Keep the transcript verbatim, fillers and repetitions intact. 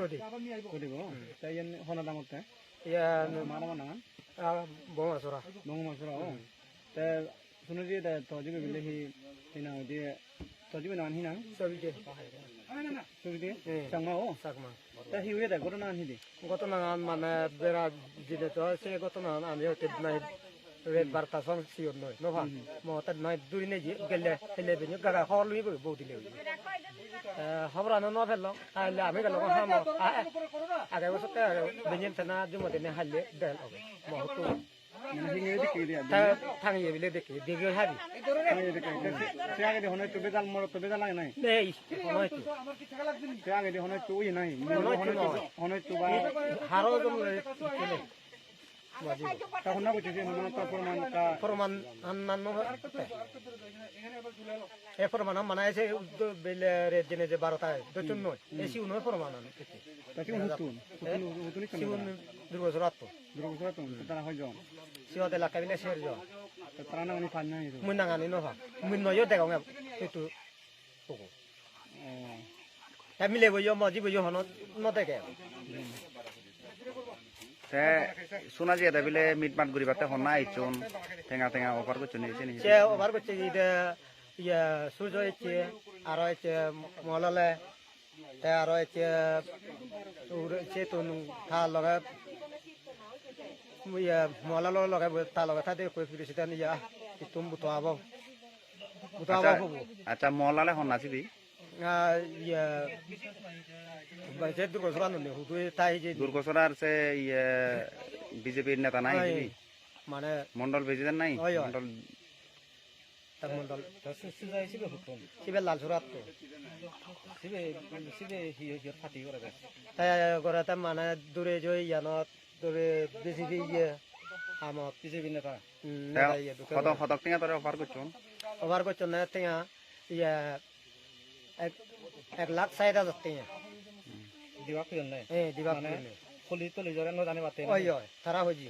Kodi. Kodi bo? Hmm. Te iyen hona dangotte? Iyan Mara mana? Ah, Bongasora. Bongasora, oh. Hmm. Te suno je de to jibe bile hi, hi nang hoide, to jibe nang hi nang? Sobide. Sobide? Hmm. Changma, oh? Changma. Te hi hoye de, ghotona hi de? Ghotona mane bera jide to se ghotona ami hote nai ret barta song siyot noi, no pa. Hmm. Mo ta nai duri nei je gelle hele benyo gaga hol lui bo bodile. Eh, hobor ano no pello. Aile ami gelo hamo. A-, age bo sotte age benyen tena jumo dene halle del obo. Mo hotu. Mane hinge dikke diya. Ta tangiye bile dikke, dikke habi. Tangiye dikke. Se age de hono to bejal moro to bejal age nai. Nei, hono to. Se age de hono to uye nai. Hono to noi. Hono to ba. Haro dum le. Ta honna gochche je mane to proman ta. Proman an nan no. E proman an mane se uddo bele re jene je baro ta. Dochun noi. E si uno proman an. Ta si uno tun. Uno tun. Si uno Durgosora to. Durgosora to. Tara hoi jon. Si ode lakka bile ser jon. Ta tara nangani pan nai. Mui nangani no pa. Mui noyo degong e. Itu. Ogo. Oh. Te milebo yo, mojibo yo hono no dege. Te suna jiye de bile mit mat guribatte honna icchon, tenga tenga offer gocchon ni sini. Se offer gocche ide, iya, Surjo icche, aro icche Molale, te aro icche ure icche tun ta loge, iya, Molalo loge bo ta loge ta de ko president iya, itum buto abo. Buto abo accha, hobo. Accha, Molale honna sibe? Ah, iya. Ba, je Durgosora nonde, hudu tai je. Durgosorar se, iye, B J P neta nai, ai, sibe? Mane Mondol president nai? Oi, oi. Mondol. Ta Mondol. Ta su-, Suja sibe huttun? Sibe Lalsorat to. Sibe, sibe hi, hi party gore de? Ta gore ta mane dure joi iyanot, dure B J P iye hamot. B J P neta? Hmm, te neta iye, duke hodok, gore. Hodok tenga tore offer gocchon? Offer gocchon ne tenga, iye, ek, ek lakh sait hajar tenga. Dibak hoyon ne? Eh, dibak hoyon ne. Mane, holi toli jore no jani batte. Oi, oi, tara hoji.